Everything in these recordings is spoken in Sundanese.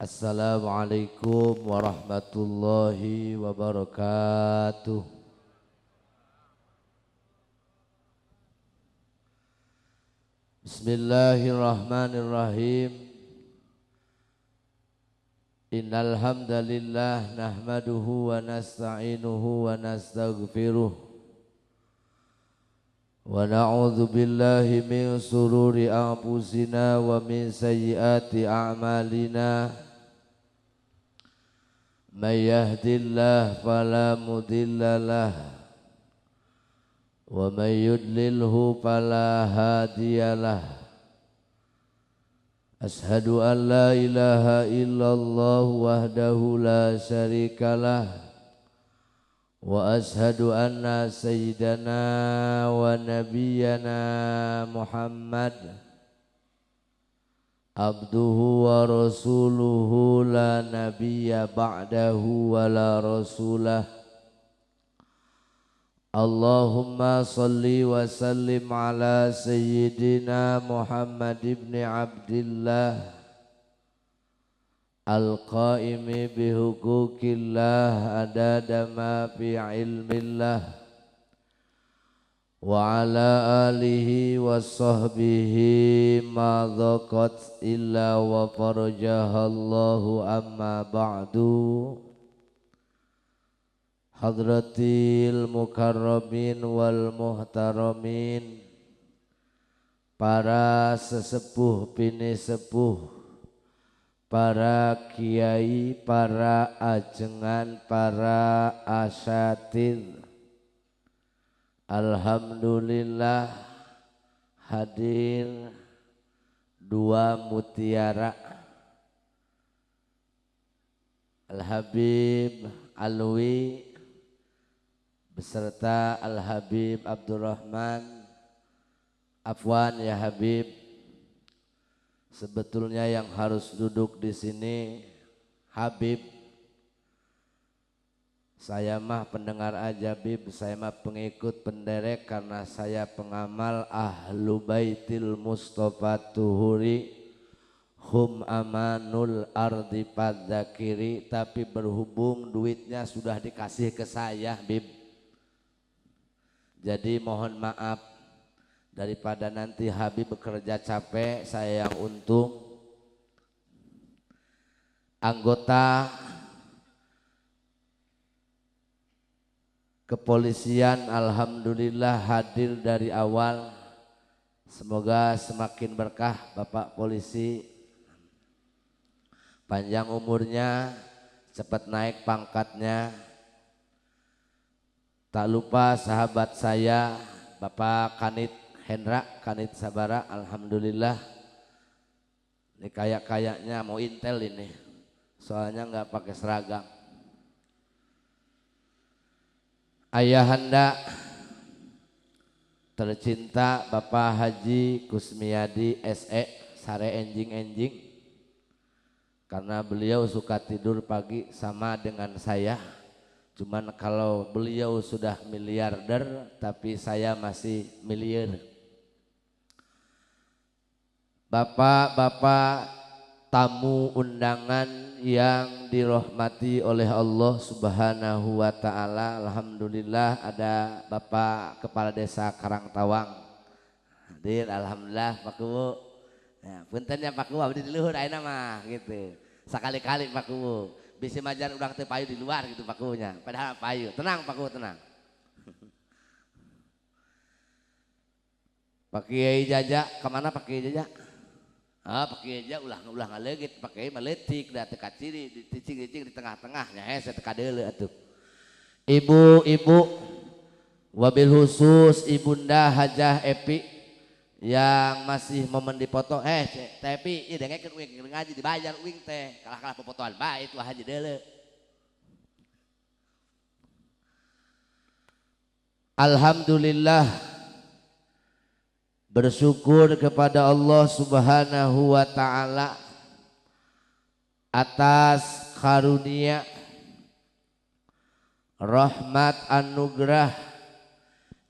Assalamualaikum warahmatullahi wabarakatuh. Bismillahirrahmanirrahim. Innal hamdalillah nahmaduhu wa nasta'inuhu wa nastaghfiruh wa na'udzu billahi min sururi anfusina wa min sayyiati a'malina. May yahdihillahu fala mudilla lahu wa may yudlilhu fala hadiyalah. Ashhadu an la ilaha illallah wahdahu la syarikalah wa ashhadu anna sayyidana wa nabiyyana Muhammad abduhu wa rasuluhu la nabiyya ba'dahu wa la rasulah. Allahumma salli wa sallim ala sayyidina Muhammad ibn Abdillah al-qaimi bihukukillah adada ma fi ilmillah wa ala alihi wa sahbihi ma dhaqat illa wa farajahallahu amma ba'du. Hadratil mukarramin wal muhtaramin, para sesepuh bini sepuh, para kiai, para ajengan, para asatidz. Alhamdulillah hadir dua mutiara, Al-Habib Alwi beserta Al-Habib Abdurrahman. Afwan ya Habib, sebetulnya yang harus duduk di sini Habib. Saya mah pendengar aja Bib, saya mah pengikut penderek karena saya pengamal Ahlu Baitil Mustafa Tuhuri hum amanul ardi padzakiri. Tapi berhubung duitnya sudah dikasih ke saya Bib, jadi mohon maaf, daripada nanti Habib bekerja capek, saya yang untung. Anggota kepolisian alhamdulillah hadir dari awal. Semoga semakin berkah Bapak polisi, panjang umurnya, cepat naik pangkatnya. Tak lupa sahabat saya Bapak Kanit Hendra, Kanit Sabara, alhamdulillah. Ini kayak-kayaknya mau intel ini, soalnya nggak pakai seragam. Ayahanda tercinta Bapak Haji Kusmiadi SE Sare enjing-enjing, karena beliau suka tidur pagi sama dengan saya. Cuman kalau beliau sudah miliarder tapi saya masih miliar. Bapak-bapak tamu undangan yang dirahmati oleh Allah Subhanahu wa ta'ala, alhamdulillah ada Bapak Kepala Desa Karangtawang hadir, alhamdulillah Pak Kuwu. Ya, punten ya Pak Kuwu, abdi di luhur ayeuna mah gitu. Sakali-kali Pak Kuwu, bisi majar urang teu payu di luar gitu Pak Kuwunya. Padahal payu. Tenang Pak Kuwu, tenang. Pak Kiai Jaja, kemana Pak Kiai Jaja? Ah, Pak Kiai Jaja ulah ngaleugit, Pak Kiai mah leutik da teu kaciri, dicicing-cicing di tengah-tengahnya hese teu kadeuleu atuh. Ibu-ibu wabil khusus Ibunda Hajah Epi yang masih momen dipoto, Teh Epi, ieu dengekeun uing ngaji dibayar uing teh, kalah-kalah popotoan bae itu haji deuleu. Alhamdulillah, bersyukur kepada Allah Subhanahu wa ta'ala atas karunia rahmat anugerah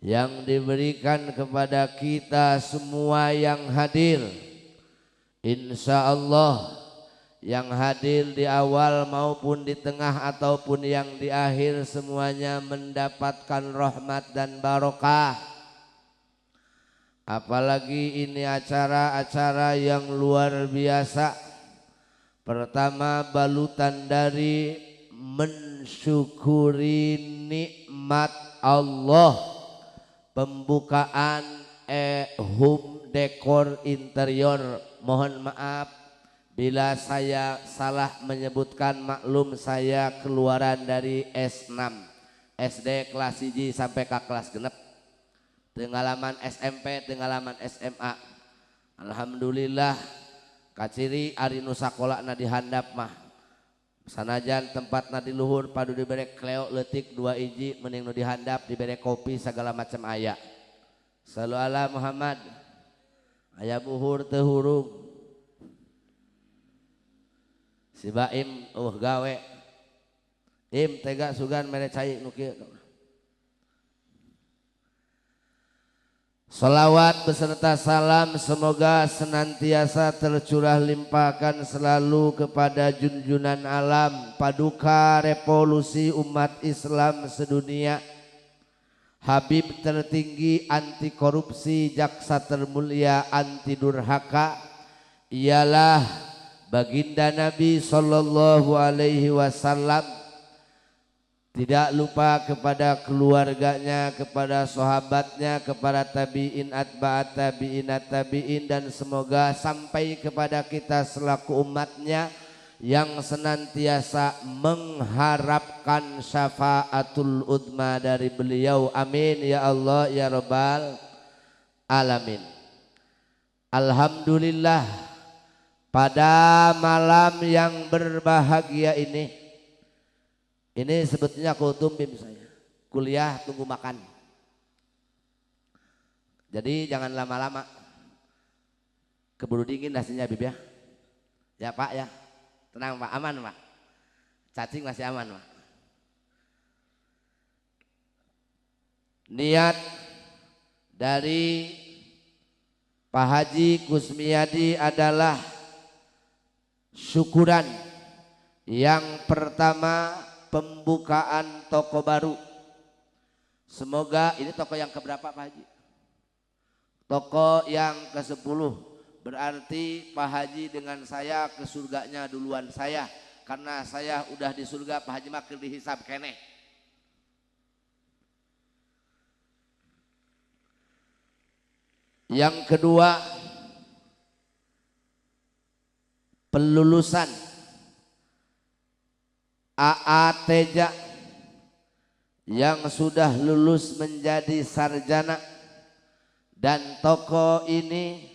yang diberikan kepada kita semua yang hadir. Insya Allah Yang hadir di awal maupun di tengah ataupun yang di akhir semuanya mendapatkan rahmat dan barokah. Apalagi ini acara-acara yang luar biasa. Pertama, balutan dari mensyukuri nikmat Allah. Pembukaan home dekor interior. Mohon maaf bila saya salah menyebutkan, maklum saya keluaran dari S6 SD kelas 1 sampai ke kelas genep, pengalaman SMP, pengalaman SMA. Alhamdulillah kaciri ari nu sakolana di handap mah sanajan tempatna di luhur padu dibere kleo leutik 2 iji, mending nu dihandap dibere kopi segala macam aya. Sallu ala Muhammad. Aya buhur teu hurung. Si Baim gawe. Im tega sugan mere cai nu kieu. Salawat beserta salam semoga senantiasa tercurah limpahkan selalu kepada junjunan alam, paduka revolusi umat Islam sedunia, Habib tertinggi anti korupsi, jaksa termulia anti durhaka, ialah baginda Nabi Sallallahu Alaihi Wasallam. Tidak lupa kepada keluarganya, kepada sahabatnya, kepada tabi'in atba'at tabi'in tabi'in, dan semoga sampai kepada kita selaku umatnya yang senantiasa mengharapkan syafaatul udma dari beliau. Amin ya Allah ya Rabbal Alamin. Alhamdulillah pada malam yang berbahagia ini. Ini sebetulnya kultum bim saya. Kuliah tunggu makan. Jadi jangan lama-lama. Keburu dingin nasinya Bib ya. Ya Pak ya. Tenang Pak, aman Pak. Cacing masih aman Pak. Niat dari Pak Haji Kusmiadi adalah syukuran. Yang pertama, pembukaan toko baru. Semoga ini toko yang keberapa Pak Haji? Toko yang ke-10. Berarti Pak Haji dengan saya ke surganya duluan saya. Karena saya udah di surga, Pak Haji mah keur dihisab keneh. Yang kedua, pelulusan AA Teja yang sudah lulus menjadi sarjana, dan toko ini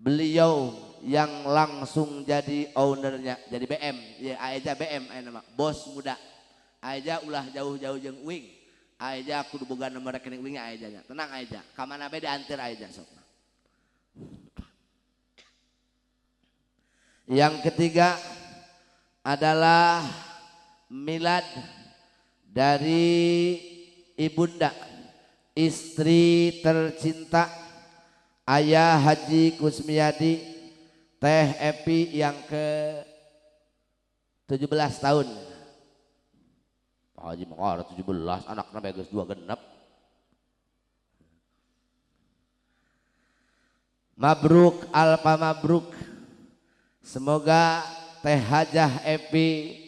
beliau yang langsung jadi ownernya, jadi BM, ya Aeja BM, nama bos muda. Aeja ulah jauh-jauh jeung uing, Aeja kudu boga nomor rekening uingnya Aejanya. Tenang Aeja, kamana be diantir Aeja sok. Yang ketiga adalah milad dari ibunda, istri tercinta Ayah Haji Kusmiadi, Teh Epi yang ke 17 tahun. Pak Haji mah 17, anaknya geus 2 genep. Mabruk alfa mabruk. Semoga Teh Hajah Epi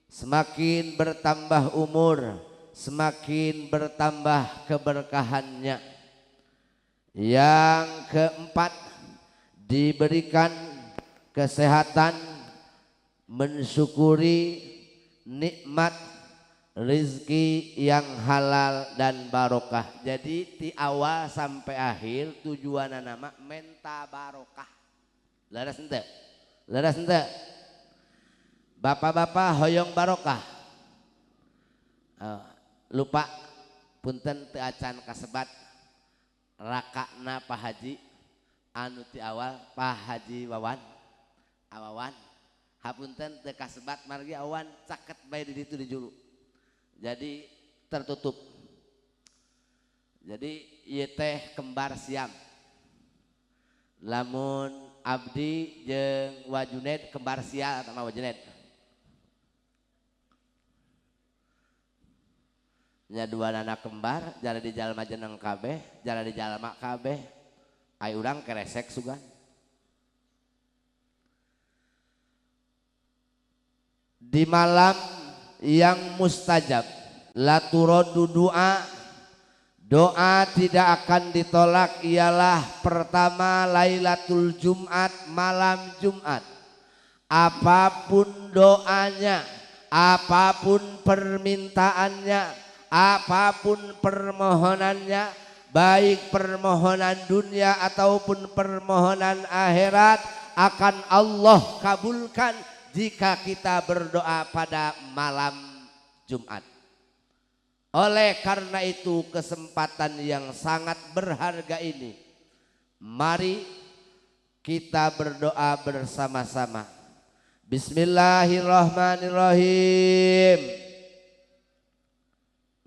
semakin bertambah umur, semakin bertambah keberkahannya. Yang keempat, diberikan kesehatan, mensyukuri nikmat rizki yang halal dan barokah. Jadi di awal sampai akhir tujuan nama menta barokah. Leres ente? Leres ente? Bapak-bapak hoyong barokah. Lupa punten teu acan kasebat rakana Pak Haji anu ti awal Pak Haji Wawan Awawan hapunten teu kasebat margi awan caket bae di ditu di juru. Jadi tertutup. Jadi ieu teh kembar siam. Lamun Abdi jeung Wajuned kembar sial sama Wajuned. Nya dua anak kembar, jala di jalma jeneng kabeh, jala di jalma kabeh. Ai urang keresek sugan. Di malam yang mustajab, la turaddu doa, doa tidak akan ditolak ialah pertama Lailatul Jumat, malam Jumat. Apapun doanya, apapun permintaannya, apapun permohonannya, baik permohonan dunia ataupun permohonan akhirat, akan Allah kabulkan jika kita berdoa pada malam Jumat. Oleh karena itu kesempatan yang sangat berharga ini, mari kita berdoa bersama-sama. Bismillahirrahmanirrahim.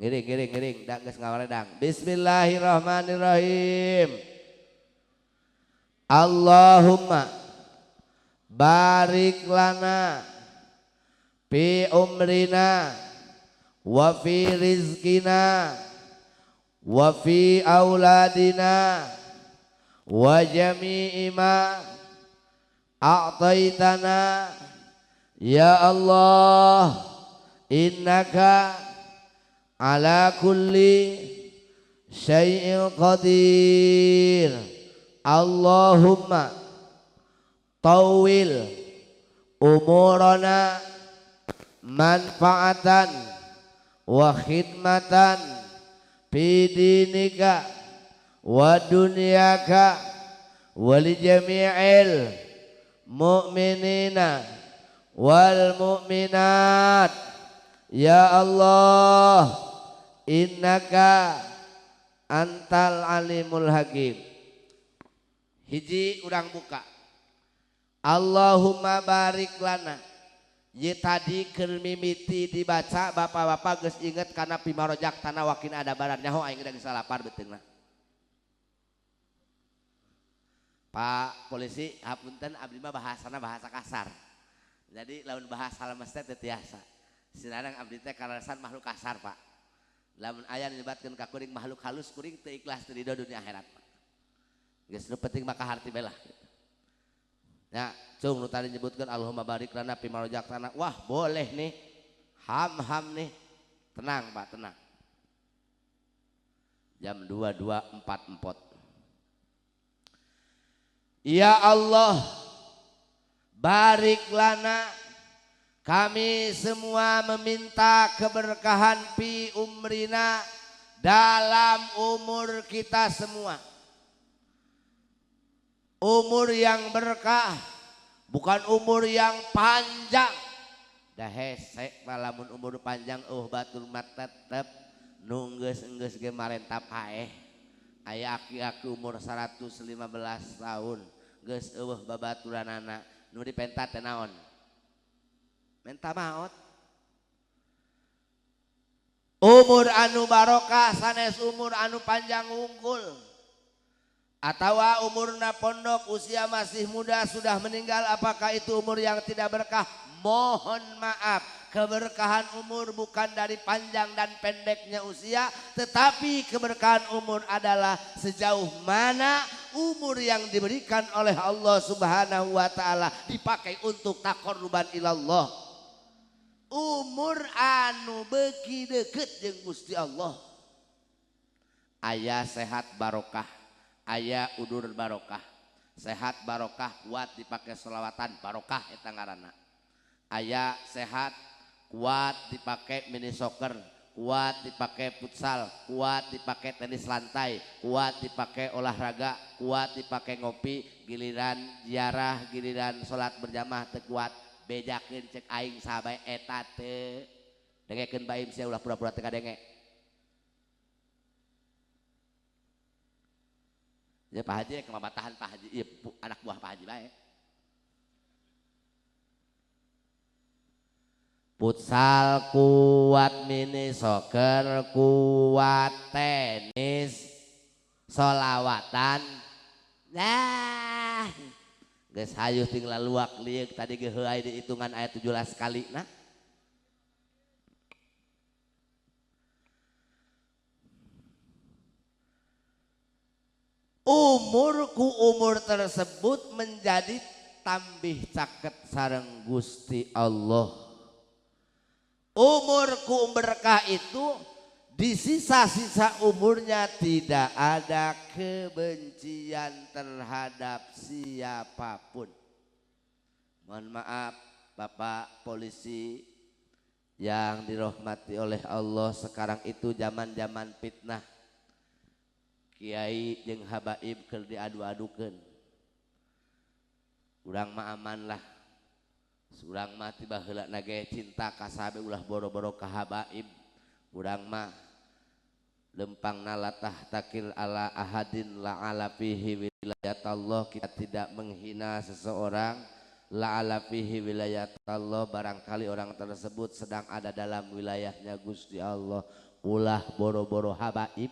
Ngiring, ngiring, ngiring, dang geus ngawaredang. Bismillahirrahmanirrahim. Allahumma barik lana fi umrina wa fi rizkina wa fi auladina wa jami'i ma a'taitana ya Allah innaka ala kulli syai'in qadir. Allahumma tawil umurana manfaatan wa khidmatan fi dinika wa dunyaka wa li jami'il mu'minina wal mu'minat ya Allah innaka antal alimul hakim. Hiji urang buka. Allahumma barik lana. Ye tadi keur mimiti dibaca bapak-bapak geus inget kana pimarojak tanah wakin ada baran nyaho aing geus salapar beuteungna. Pak polisi hapunten abdi mah bahasana bahasa kasar. Jadi lamun bahasa lemes teh teu tiasa. Sinarang abdi teh kaleresan makhluk kasar, Pak. Lamun aya nyebatkeun ka kuring makhluk halus kuring teu ikhlas teu ridho dunia akhirat, Pak. Geus nu penting mah kaharti bae lah. Ya, cung nu tadi nyebutkeun Allahumma barik lana fi ma razaqtana. Wah, boleh nih. Ham-ham nih. Tenang, Pak, tenang. Jam 22.44. Ya Allah, barik lana, kami semua meminta keberkahan fi umrina, dalam umur kita semua. Umur yang berkah, bukan umur yang panjang. Dah hese lamun umur panjang batur mah tetep nu geus-geus ge marentap haeh. Aya aki-aki umur 115 tahun geus eueuh babaturanana nu dipenta teh naon? Menta maot. Umur anu barokah sanes umur anu panjang wungkul. Atawa umurna pondok usia masih muda sudah meninggal, apakah itu umur yang tidak berkah? Mohon maaf, keberkahan umur bukan dari panjang dan pendeknya usia, tetapi keberkahan umur adalah sejauh mana umur yang diberikan oleh Allah Subhanahu wa taala dipakai untuk taqarruban ilallah. Umur anu beuki deukeut jeung Gusti Allah. Aya sehat barokah, aya udur barokah. Sehat barokah kuat dipakai selawatan barokah eta ngaranna. Aya sehat kuat dipakai mini soccer, kuat dipakai futsal, kuat dipakai tenis lantai, kuat dipakai olahraga, kuat dipakai ngopi, giliran ziarah, giliran salat berjamaah teu kuat, bejakeun cek aing sabae eta teu. Dengekeun bae sia ulah pura-pura teu kadenge. Ya Pak Haji kemabatahan Pak Haji, iya, anak buah Pak Haji bae. Futsal kuat, mini soccer kuat, tenis, solawatan. Nah, Geus hayuh tinggal luak liuk tadi ge heuay dihitungan aya 17 kali nah. Umurku umur tersebut menjadi tambih caket sareng Gusti Allah. Umurku berkah itu di sisa-sisa umurnya tidak ada kebencian terhadap siapapun. Mohon maaf Bapak polisi yang dirahmati oleh Allah, sekarang itu zaman-zaman fitnah. Kiai jeung habaib keur diadu-adukeun. Urang mah aman lah. Urang mah tiba heula na ge cinta ka sahabe ulah boro-boro ka habaib. Urang mah lempangna latah takil ala ahadin la ala fihi wilayatallah, kita tidak menghina seseorang, la ala fihi wilayatallah, barangkali orang tersebut sedang ada dalam wilayahnya Gusti Allah. Ulah boro-boro habaib,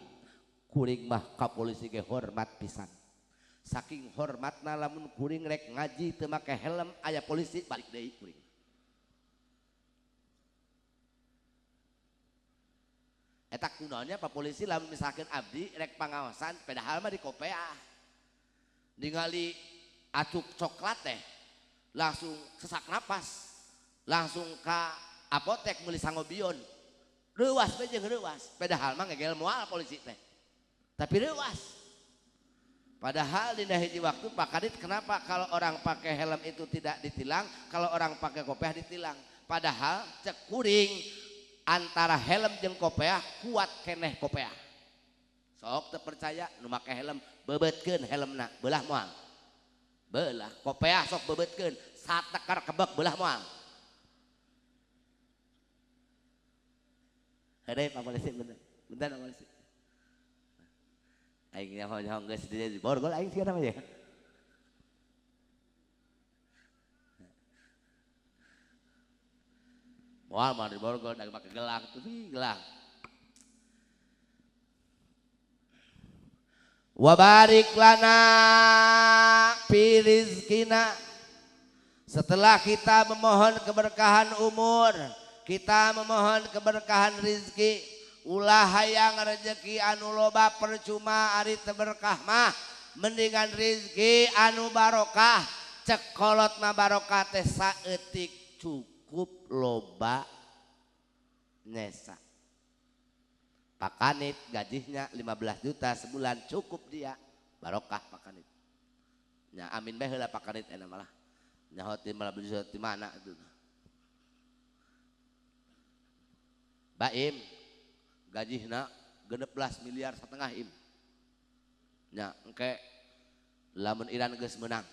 kuring mah ka polisi ge hormat pisan. Saking hormatna lamun kuring rek ngaji teu make helm aya polisi balik deui kuring. Eta kunaonnya Pak polisi lamun misalkan abdi rek pangawasan padahal mah di kopeah. Ningali acuk coklat teh langsung sesak napas, langsung ka apotek meuli sangobion. Reuwas we jeung reuwas, padahal mah ngegel moal polisi teh. Tapi reuwas. Padahal dina hiji waktu Pak Kadit, kenapa kalau orang pakai helm itu tidak ditilang, kalau orang pakai kopiah ditilang? Padahal cek kuring antara helm jeung kopiah kuat keneh kopiah. Sok teu percaya nu make helm bebeutkeun helmna, belah moal. Belah kopiah sok bebeutkeun, satekar kebek belah moal. Hade Pak polisi bener. Bentar Pak polisi. Aing nyaho-nyaho geus di borgol aing sih namanya. Moal mah di borgol da make gelang tuh gelang. Wa barik lana fi rizkina. Setelah kita memohon keberkahan umur, kita memohon keberkahan rizki. Ulah hayang rezeki anu loba percuma ari teu berkah mah, mendingan rezeki anu barokah. Cek kolot mah barokah teh saeutik cukup loba nesa. Pak Kanit gajinya 15 juta sebulan cukup dia barokah Pak Kanit. Nya amin bae heula Pak Kanit enak malah. Nyaho ti malah di mana itu. Baim gajihna 16,5 miliar im. Nya engke lamun Iran geus menang.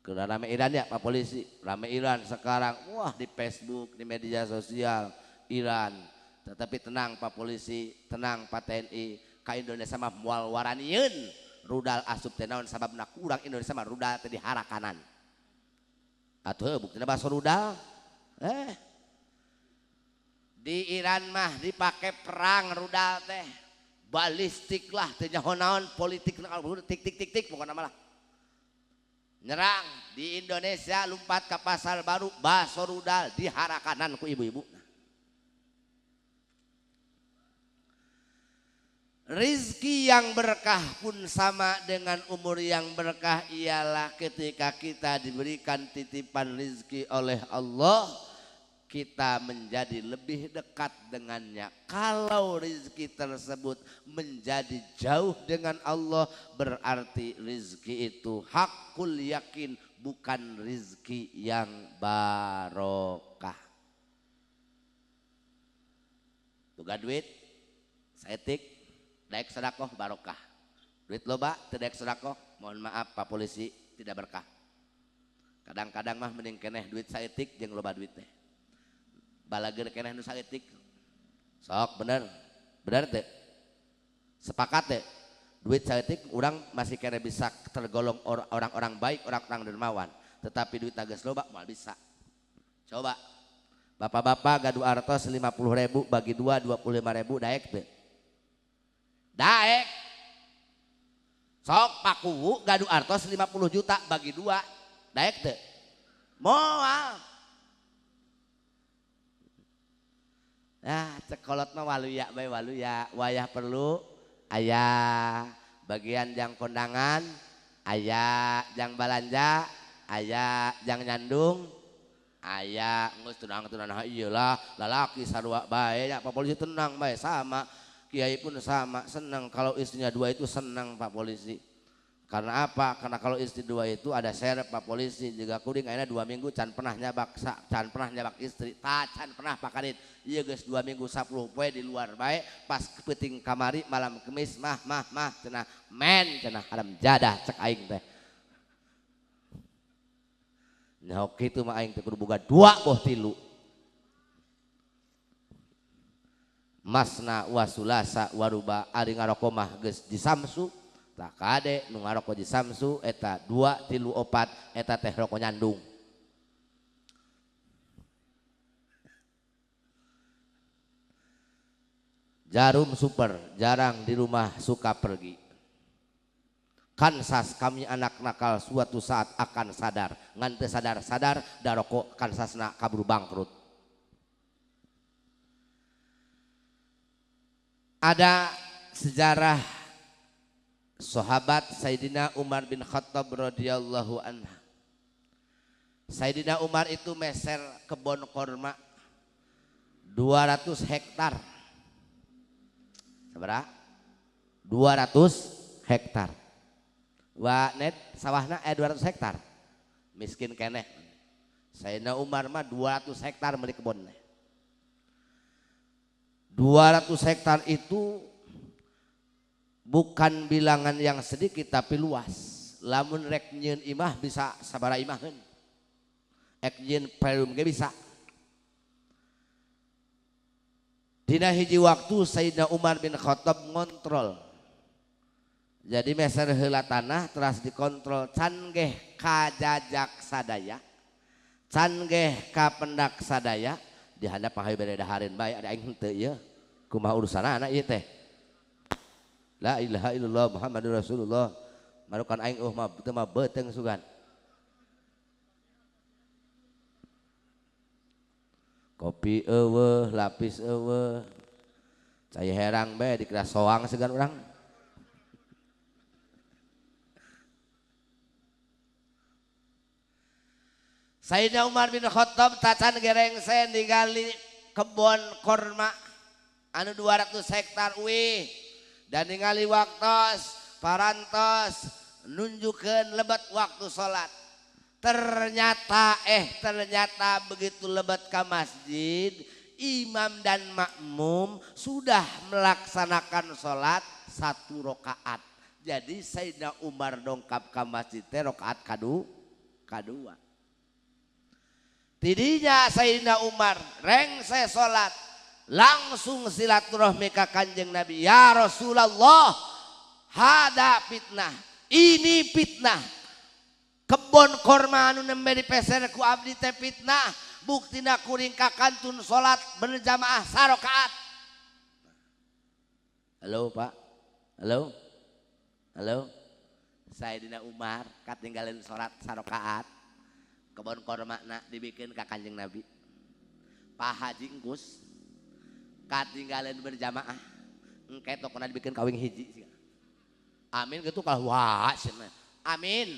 Keur rame Iran ya Pak polisi, rame Iran sekarang, wah di Facebook, di media sosial Iran. Tetapi tenang Pak polisi, tenang Pak TNI, ka Indonesia mah moal waranieun rudal asup teh naon sababna kurang Indonesia mah rudal teh diharakanan. Atuh buktina baso rudal. Di Iran mah dipakai perang rudal teh, balistik lah teh nyaho naon politik tik tik tik tik pokona mah lah. Nyerang di Indonesia lompat ke pasar baru baso rudal diharakanan ku ibu-ibu. Rizki yang berkah pun sama dengan umur yang berkah ialah ketika kita diberikan titipan rizki oleh Allah, kita menjadi lebih dekat dengannya. Kalau rizki tersebut menjadi jauh dengan Allah, berarti rizki itu hakul yakin, bukan rizki yang barokah. Boga duit, saetik, daek sedekah barokah. Duit loba, teu daek sedekah, mohon maaf Pak polisi, tidak berkah. Kadang-kadang mah mending keneh duit saetik jeung loba duit teh. Balager keneh nu saeutik. Sok bener. Bener teh. Sepakat teh. Duit saeutik urang masih keneh bisa tergolong orang-orang baik, orang-orang dermawan. Tetapi duit geus loba moal bisa. Coba bapak-bapak gaduh artos 50.000 bagi 2 25.000 daek teh. Daek. Sok Pakuwu gaduh artos 50 juta bagi dua daek teu? Moal. Nah, cekolot mah waluya bae waluya, wayah perlu aya, bagian jang kondangan aya, jang balanja aya, jang nyandung aya, geus tenang-tenang iyalah lalaki sarua bae nya Pak Polisi tenang bae sama kiai pun sama senang kalau istrinya dua itu senang Pak Polisi. Karena apa? Karena kalau istri dua itu ada serep Pak Polisi juga kuring ayeuna 2 minggu can pernah nyabak can pernah nyabak istri, ta can pernah Pak Kadit. Ieu geus 2 minggu 10 poe di luar bae pas peuting kamari malam Kemis mah mah mah cenah men cenah haram jadah cek aing teh. Nyaho kitu mah aing teh kudu boga 2 boh 3. Masna wasulasa waruba ari ngaroko mah geus disamsu. Tah kade nu ngaroko di Samsu eta 2 3 4 eta teh roko nyandung. Jarum super jarang di rumah suka pergi. Kansas kami anak nakal suatu saat akan sadar. Ngan teu sadar-sadar daroko Kansasna kaburu bangkrut. Ada sejarah sahabat Sayyidina Umar bin Khattab radhiyallahu anhu. Sayyidina Umar itu meser kebon korma 200 hektar. Sabaraha? 200 hektar. Wa net sawahna 200 hektar. Miskin keneh. Sayyidina Umar mah 200 hektar meuli kebon. 200 hektar itu bukan bilangan yang sedikit tapi luas. Lamun rek nyieun imah bisa sabaraha imaheun. Ek nyieun perum ge bisa. Dina hiji waktu Sayyidina Umar bin Khattab ngontrol. Jadi meser heula tanah teras dikontrol can geh kajajak sadaya. Can geh kapendak sadaya di handap mah hayu bere dahareun bae ada aing henteu ieu. Kumaha urusanana ieu teh? La ilaha illallah Muhammadur Rasulullah. Marukan aing mah teu mah beuteung sugan. Kopi eueuh, lapis eueuh. Cai herang bae dikira soang segan urang. Sayyidina Umar bin Khattab tacan gerengse ningali kebon korma anu 200 hektar uih. Dan ningali waktos parantos nunjukkeun lebet waktu salat. Ternyata ternyata begitu lebet ke masjid, imam dan makmum sudah melaksanakan salat 1 rakaat. Jadi Sayyidina Umar dongkap ke masjid teh rakaat kadua. Tidinya Sayyidina Umar rengse salat langsung silaturahmi ka Kanjeng Nabi, ya Rasulullah, hada fitnah, ini fitnah. Kebon korma anu nembe dipeser ku abdi teh fitnah, buktina kuring ka kantun salat berjamaah sarakaat. Halo Pak, halo, halo. Sayyidina Umar katinggalin salat sarakaat, kebon korma na dibikin ka Kanjeng Nabi. Pak Haji Engkus katinggalan berjamaah engke tokona dibikin kawin hiji. Amin gitu kalau wah cenah. Amin.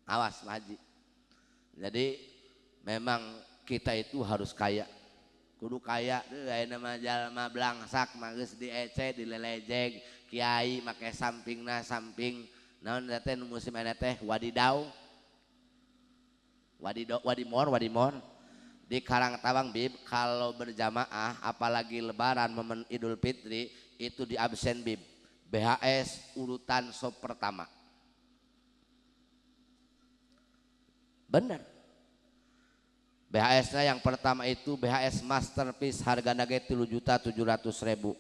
Awas Pak Haji. Jadi memang kita itu harus kaya. Kudu kaya deui ayeuna mah jalma blangsak mah geus diece dilelejeg kiai make sampingna samping naon teh nu musim ayeuna teh wadidau. Wadido wadimor wadimor. Di Karangtawang Bib kalau berjamaah apalagi lebaran momen Idul Fitri itu di absen Bib. BHS urutan sop pertama. Benar. BHS-nya yang pertama itu BHS Masterpiece hargana ge 3.700.000.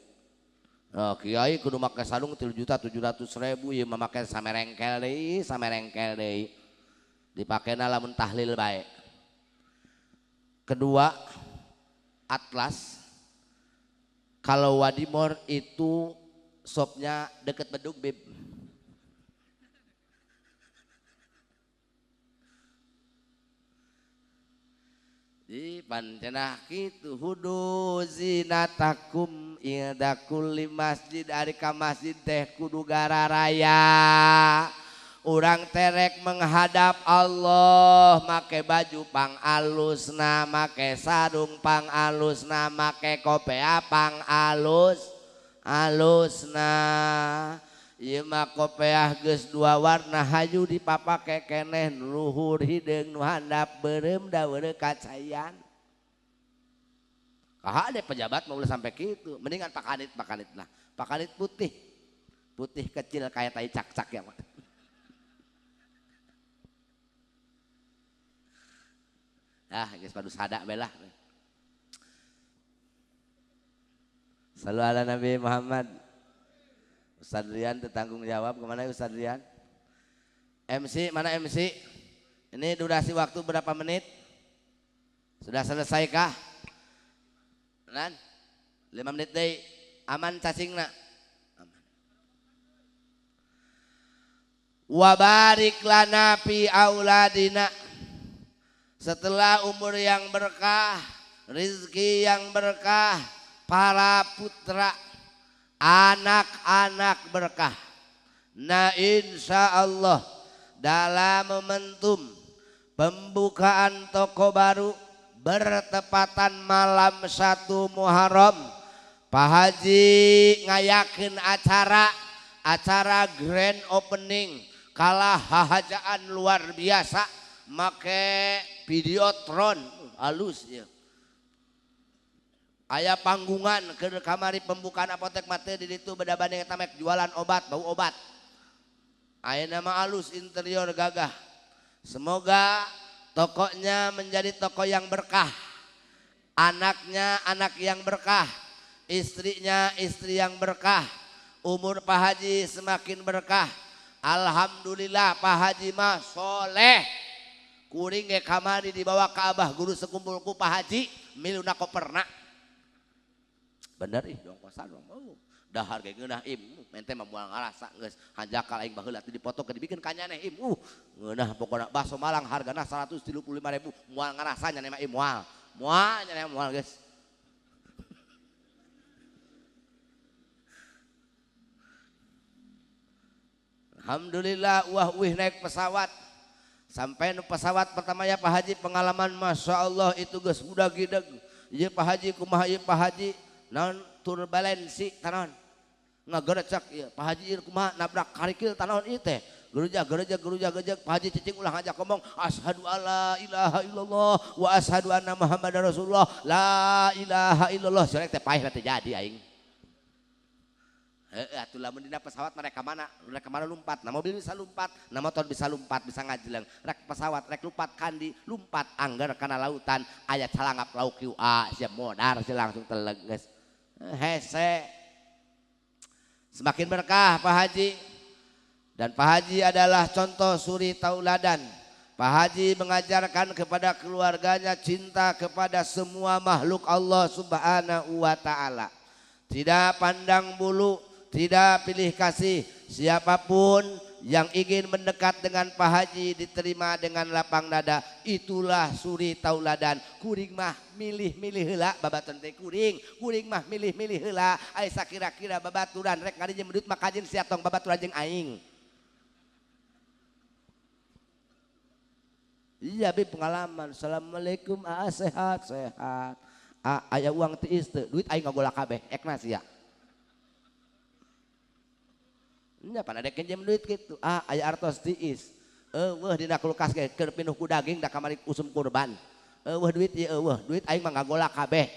Oh, kiai kudu make sarung 3.700.000 ieu mah make samerengkel deui, samerengkel deui. Dipakena lamun tahlil bae. Kedua, Atlas. Kalau Wadimor itu Sopnya deket beduk bib. Di pancenah kitu hudu zinatakum inda kulli masjid ari ka masjid teh kudu gararaya. Urang terek menghadap Allah make baju pang alusna, make sarung pang alusna, make kopea pang alus alusna. Ieu mah kopeah geus dua warna hayu dipapake keneh luhur hideung nu handap beureum da weureu kacayan. Kaha deh pejabat mah ulah sampai kitu, mendingan pakanit lah. Pakanit putih. Putih kecil kayak tai cak-cak ya, Pak. Ah, geus padu sada bae lah. Sallu ala Nabi Muhammad. Ustaz Rian tertanggung jawab kemana Ustaz Rian? MC mana MC? Ini durasi waktu berapa menit? Sudah selesai kah? Nan? 5 menit deh. Aman cacingna? Aman. Wa barik lana fi auladina. Setelah umur yang berkah, rizki yang berkah, para putra, anak-anak berkah. Nah insya Allah dalam momentum pembukaan toko baru bertepatan malam 1 Muharram, Pak Haji ngayakin acara grand opening kalah hahajaan luar biasa make videotron halus ya. Aya panggungan ke kamari pembukaan apotek mate di ditu beda banding eta mek jualan obat bau obat. Aya nama alus interior gagah. Semoga tokonya menjadi toko yang berkah. Anaknya anak yang berkah, istrinya istri yang berkah. Umur Pak Haji semakin berkah. Alhamdulillah Pak Haji mah soleh. Kuring ge kamari dibawa ke abah guru sekumpulku Pak Haji miluna koperna. Bener ih dong kosan dong. Oh, dahar ge ngeunah im, ente mah moal ngarasa geus hanjakal aing baheula teh dipoto ke dibikeun ka nyaneh im. Ngeunah pokona bakso Malang hargana 135.000 moal ngarasa nyaneh mah im moal. Moal nyaneh moal geus. Alhamdulillah wah wih naik pesawat. Sampai nu pesawat pertama ya Pak Haji pengalaman Masya Allah itu geus udah gideg. Ieu Pak Haji kumaha ieu Pak Haji naon turbulensi tanaon ngagerecek ieu Pak Haji ieu kumaha nabrak karikil tanaon ieu teh. Gerejak gerejak gerejak gerejak Pak Haji cicing ulah ngajak ngomong asyhadu alla ilaha illallah wa asyhadu anna muhammadar rasulullah la ilaha illallah sorek teh paeh teh jadi aing. Heeh atuh lamun dina pesawat mereka mana lompat, nah mobil bisa lompat, nah motor bisa lompat, bisa ngajeleng. Rek pesawat rek lompat kandi, lompat angger kana lautan, aya calangap lauk QA, siap modar sih langsung teleg geus. Hese. Semakin berkah Pak Haji. Dan Pak Haji adalah contoh suri tauladan. Pak Haji mengajarkan kepada keluarganya cinta kepada semua makhluk Allah Subhanahu wa taala. Tidak pandang bulu, tidak pilih kasih, siapapun yang ingin mendekat dengan Pak Haji diterima dengan lapang dada. Itulah suri tauladan. Kuring mah milih-milih heula babaturan teh kuring, kuring mah milih-milih heula. Ai sakira-kira babaturan rek ngarinjem duit mah kajin sia tong babaturan jeung aing. Iya bi pengalaman. Assalamualaikum, aa sehat sehat. A aya uang tiis teu, duit aing ngagolak kabeh ekna sia. Nya pan ada kenjem duit gitu. Ah aya artos tiis. Eueuh dina kulkas ge keur pinuh ku daging da kamari usum kurban. Eueuh duit ieu eueuh, duit aing mah ngagolak kabeh.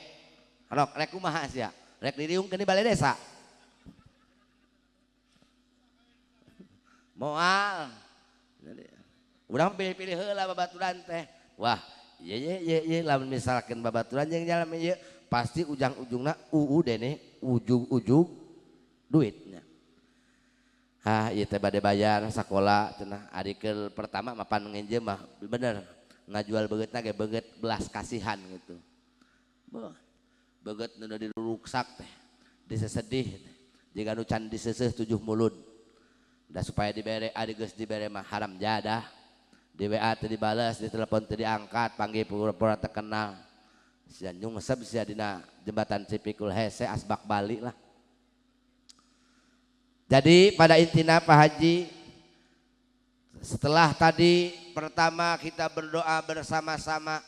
Rok rek kumaha sia? Rek diriungkeun di balai desa. Moal. Urang pilih-pilih heula babaturan teh. Wah, ieu ieu ieu ieu lamun misalkeun babaturan jeung jalan ieu pasti ujang-ujungna uu dene ujug-ujug duitnya. Hah, ieu teh bade bayar sakola cenah artikel pertama mapan nginjem mah bener ngajual beungeutna ge beungeut belas kasihan gitu. Beuh, beungeut nu diruksak teh, disesedih teh, Jiga nu can diseuseuh 7 mulud. Da supaya dibere ari geus dibere mah haram jadah. Di WA teu dibales, di telepon teu diangkat, panggil pura-pura terkenal. Sia nyungsep sia dina jembatan Cipikul hese asbak Bali lah. Jadi pada intina Pak Haji, setelah tadi pertama kita berdoa bersama-sama.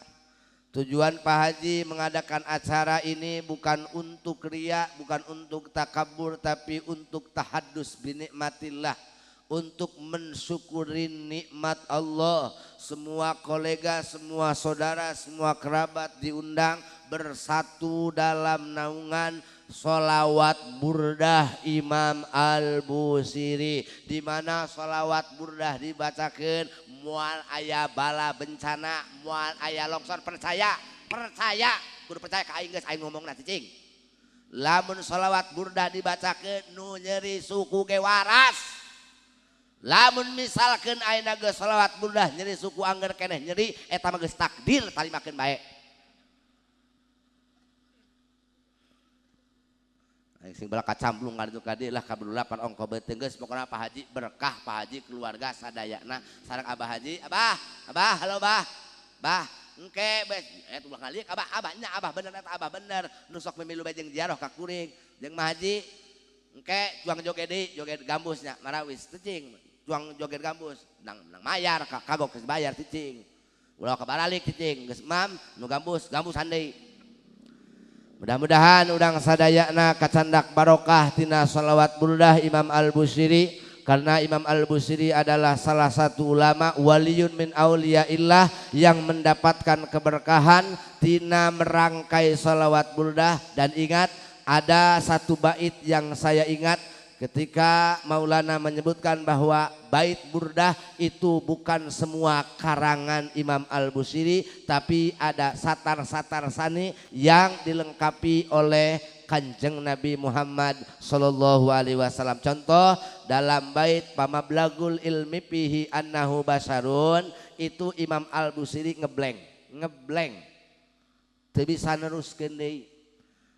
Tujuan Pak Haji mengadakan acara ini bukan untuk riya, bukan untuk takabur, tapi untuk tahaddus binikmatillah, untuk mensyukuri nikmat Allah. Semua kolega, semua saudara, semua kerabat diundang bersatu dalam naungan solawat burdah Imam Al-Busiri, di mana solawat burdah dibacakan mual aya bala bencana, mual aya longsor. Percaya, percaya, kudu percaya ka aing geus aing ngomongna cicing. Lamun solawat burdah dibacakeun nu nyeri suku ge waras. Lamun misalkeun ayeuna geus solawat burdah nyeri suku angger keneh nyeri, eta mah geus takdir tarimakeun bae. Sing bala kacamblung ka ditu ka dieu lah kabelulapan ongko beuteung geus pokona Pak Haji berkah, Pak Haji keluarga sadayana sareng Abah Haji. Abah, Abah, halo Bah. Bah, engke bes ulah ngaliuk Abah, Abah nya Abah bener eta Abah bener nu sok mimilu bae jeung ziarah ka kuring jeung Mah Haji. Engke juang joget deui, joget gambusnya marawis cicing, juang joget gambus nang nang mayar kagok geus bayar cicing. Ulah kabaralik cicing geus mam nu gambus, gambusan deui. Mudah-mudahan urang sadayana kacandak barokah tina salawat burdah Imam Al-Busiri, karena Imam Al-Busiri adalah salah satu ulama waliyun min auliyaillah yang mendapatkan keberkahan tina merangkai salawat burdah. Dan ingat, ada satu bait yang saya ingat ketika Maulana menyebutkan bahwa bait burdah itu bukan semua karangan Imam Al-Busiri, tapi ada satar-satar sani yang dilengkapi oleh Kanjeng Nabi Muhammad Sallallahu Alaihi Wasallam. Contoh dalam bait pamablagul ilmi fihi annahu basarun, itu Imam Al-Busiri ngebleng, ngebleng, teu bisa neruskeun deui.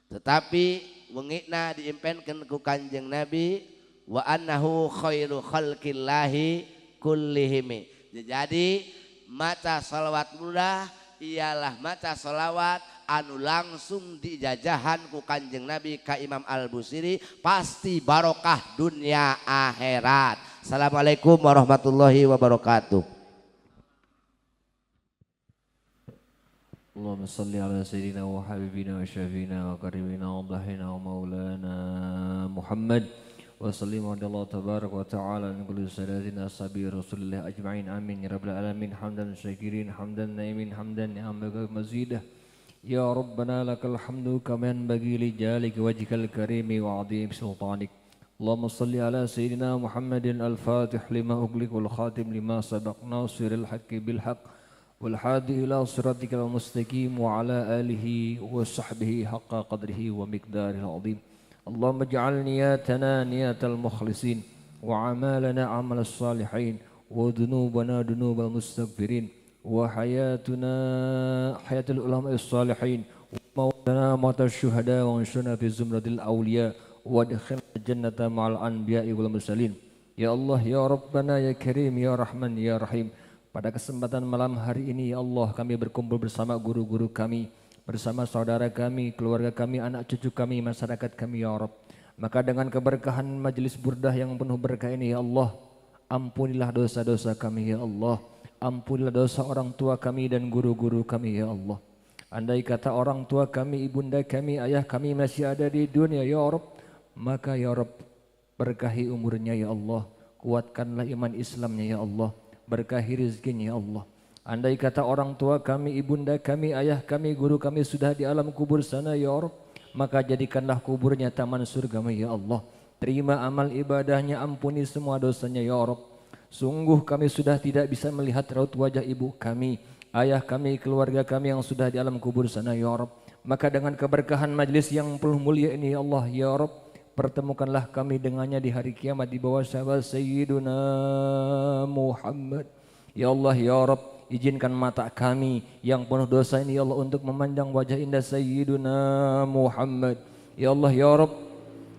Tetapi wengina diimpenkeun ku Kanjeng Nabi wa annahu khairu khalqillahi kullihim. Jadi maca salawat burdah ialah maca salawat anu langsung dijajahan ku Kanjeng Nabi ka Imam Al-Busiri, pasti barokah dunia akhirat. Assalamualaikum warahmatullahi wabarakatuh. اللهم صل على سيدنا وحبيبنا وشفينا وكريمنا وضحينا ومولانا محمد وسلم على الله تبارك وتعالى من كل ساداتنا أصحاب رسول الله أجمعين آمين يا رب العالمين. حمدا شاكرين حمدا نائمين حمدا نعمك مزيدا يا ربنا لك الحمد كما ينبغي لجلالك وجهك الكريم وعظيم سلطانك. اللهم صل على سيدنا محمد الفاتح لما أغلق والخاتم لما سبق ناصر الحق بالحق والحادي إلى صراطك المستقيم وعلى آله وصحبه حق قدره ومقداره العظيم. اللهم اجعل نياتنا نيات المخلصين وعمالنا عمل الصالحين وذنوبنا ذنوب المستغفرين وحياتنا حياة العلماء الصالحين وموتنا موت الشهداء وانشرنا في زمرة الأولياء وادخلنا الجنة مع الأنبياء والمرسلين. يا الله يا ربنا يا كريم يا رحمن يا رحيم. Pada kesempatan malam hari ini ya Allah, kami berkumpul bersama guru-guru kami, bersama saudara kami, keluarga kami, anak cucu kami, masyarakat kami ya Rabb. Maka dengan keberkahan majelis burdah yang penuh berkah ini ya Allah, ampunilah dosa-dosa kami ya Allah. Ampunilah dosa orang tua kami dan guru-guru kami ya Allah. Andai kata orang tua kami, ibunda kami, ayah kami masih ada di dunia ya Rabb, maka ya Rabb berkahi umurnya ya Allah, kuatkanlah iman Islamnya ya Allah, berkahi rezekinya ya Allah. Andai kata orang tua kami, ibunda kami, ayah kami, guru kami sudah di alam kubur sana ya Rabb, maka jadikanlah kuburnya taman surga ya Allah. Terima amal ibadahnya, ampuni semua dosanya ya Rabb. Sungguh kami sudah tidak bisa melihat raut wajah ibu kami, ayah kami, keluarga kami yang sudah di alam kubur sana ya Rabb. Maka dengan keberkahan majlis yang penuh mulia ini ya Allah ya Rabb, pertemukanlah kami dengannya di hari kiamat di bawah syafaat Sayyiduna Muhammad. Ya Allah ya Rabb, izinkan mata kami yang penuh dosa ini ya Allah untuk memandang wajah indah Sayyiduna Muhammad. Ya Allah ya Rabb,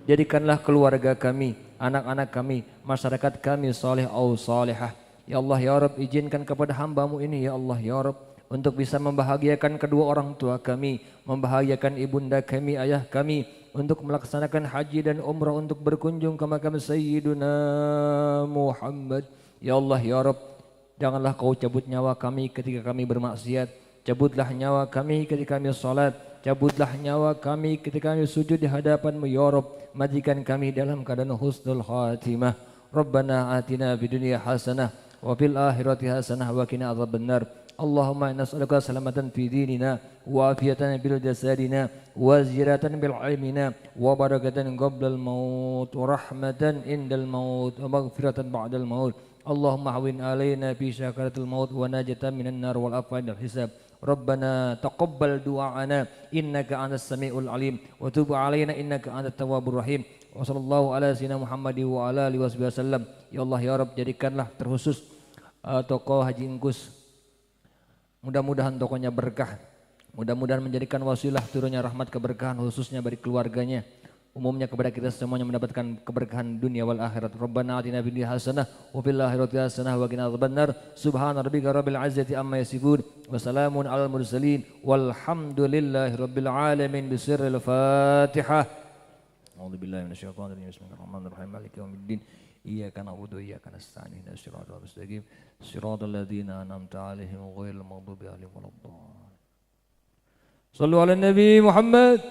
Jadikanlah keluarga kami, anak-anak kami, masyarakat kami saleh au salehah. Ya Allah ya Rabb, izinkan kepada hambamu ini ya Allah ya Rabb untuk bisa membahagiakan kedua orang tua kami, membahagiakan ibunda kami, ayah kami, untuk melaksanakan haji dan umrah, untuk berkunjung ke makam Sayyiduna Muhammad. Ya Allah ya Rabb, janganlah kau cabut nyawa kami ketika kami bermaksiat. Cabutlah nyawa kami ketika kami salat. Cabutlah nyawa kami ketika kami sujud di hadapanmu ya Rabb. Matikan kami dalam keadaan husnul khatimah. Rabbana atina fid dunya hasanah wa fil akhirati hasanah wa qina adzabannar. Allahumma inna nas'aluka salamatan fi dinina wa afiyatan bil jasadina wa ziyadatan bil ilmina wa barakatan qabla al maut wa rahmatan indal maut wa maghfiratan ba'dal maut. Allahumma hawin alaina fi syakaratil maut wa najatan minan nar wal afwa indal hisab. Rabbana taqabbal du'ana innaka antas samiul alim wa tub alaina innaka antat tawwabur rahim. Wa sallallahu ala sayyidina Muhammad wa ala alihi wasallam. Ya Allah ya Rabb, jadikanlah terkhusus tokoh Haji Engkus, mudah-mudahan tokohnya berkah, mudah-mudahan menjadikan wasilah turunnya rahmat keberkahan khususnya bagi keluarganya, umumnya kepada kita semuanya mendapatkan keberkahan dunia wal akhirat. Rabbana atina fid dunya hasanah wa fil akhirati hasanah wa qina adzabannar. Subhana rabbika rabbil izzati amma yasifun wa salamun alal mursalin walhamdulillahi rabbil alamin. Bi sirril Fatihah. A'udzu billahi minasyaitonir rajim. Bismillahirrahmanirrahim. Maliki yaumiddin. Iyyaka na'budu wa iyyaka nasta'in. Ihdinas siratal mustaqim. Siratal ladzina an'amta 'alaihim ghairil maghdubi 'alaihim waladdallin. Shallu 'alan nabi Muhammad.